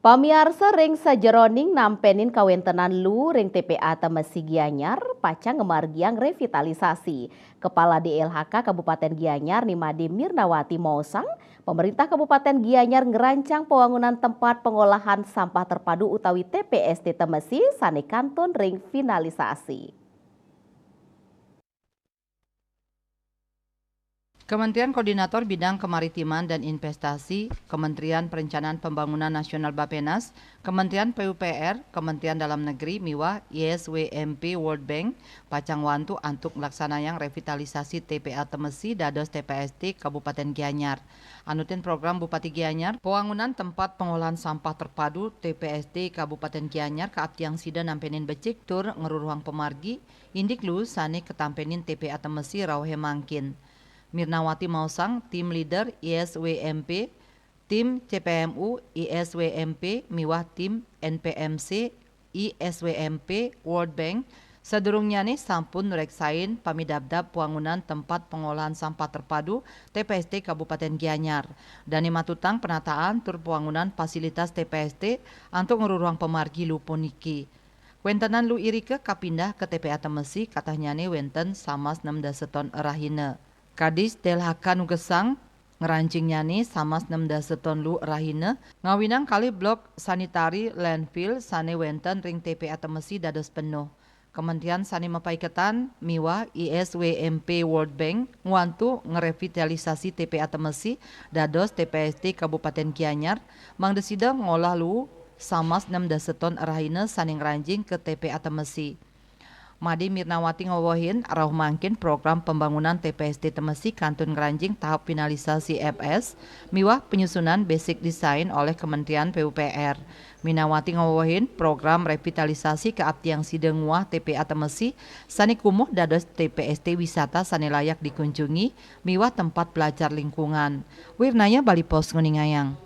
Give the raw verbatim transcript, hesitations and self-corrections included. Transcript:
Pamiarsa, ring sajeroning nampenin kawentenan luu ring T P A Temesi Gianyar, pacang ngamargiang revitalisasi. Kepala D L H K Kabupaten Gianyar, Ni Made Mirnawati maosang, pemerintah Kabupaten Gianyar ngrancang pawangunan tempat pengolahan sampah terpadu utawi T P S T Temesi sane kantun ring finalisasi. Kementerian Koordinator Bidang Kemaritiman dan Investasi, Kementerian Perencanaan Pembangunan Nasional Bappenas, Kementerian P U P R, Kementerian Dalam Negeri miwah I S W M P World Bank pacang ngwantu antuk nglaksanayang revitalisasi T P A Temesi dados T P S T Kabupaten Gianyar. Anutin program Bupati Gianyar, pawangunan tempat pengolahan sampah terpadu T P S T Kabupaten Gianyar kaaptiang sida nampenin becik tur ngruruhang pamargi, indik luu sane katampenin T P A Temesi rauhe mangkin. Mirnawati maosang, tim leader I S W M P, tim C P M U, I S W M P, miwah tim N P M C, I S W M P, World Bank, sadurungnyane sampun nureksain pamidabdab pawangunan tempat pengolahan sampah terpadu T P S T Kabupaten Gianyar. Dane matutang penataan tur pawangunan fasilitas T P S T antuk ngruruhang pamargi luu puniki. Wentenan luu irika kapindah ka T P A Temesi, katahnyane wenten samas nem dasa ton rahina. Kadis D L H K nugesang, ngranjingnyane samas nem dasa ton luu rahina, ngawinang kalih blok sanitari landfill sane wenten ring T P A Temesi dados penuh. Kementerian sane mapaiketan miwah I S W M P World Bank ngwantu ngrevitalisasi T P A Temesi dados T P S T Kabupaten Gianyar, mangda sida ngolah luu samas nem dasa ton rahina sane ngranjing ka T P A Temesi. Made Mirnawati ngawewehin, rauh mangkin program pembangunan T P S T Temesi kantun ngranjing tahap finalisasi F S miwah penyusunan basic design oleh Kementerian P U P R. Mirnawati ngawewehin, program revitalisasi kaaptiang sida nguah T P A Temesi sane kumuh dados T P S T wisata sane layak dikunjungi miwah tempat belajar lingkungan. Wirnaya, Bali Post, nguningayang.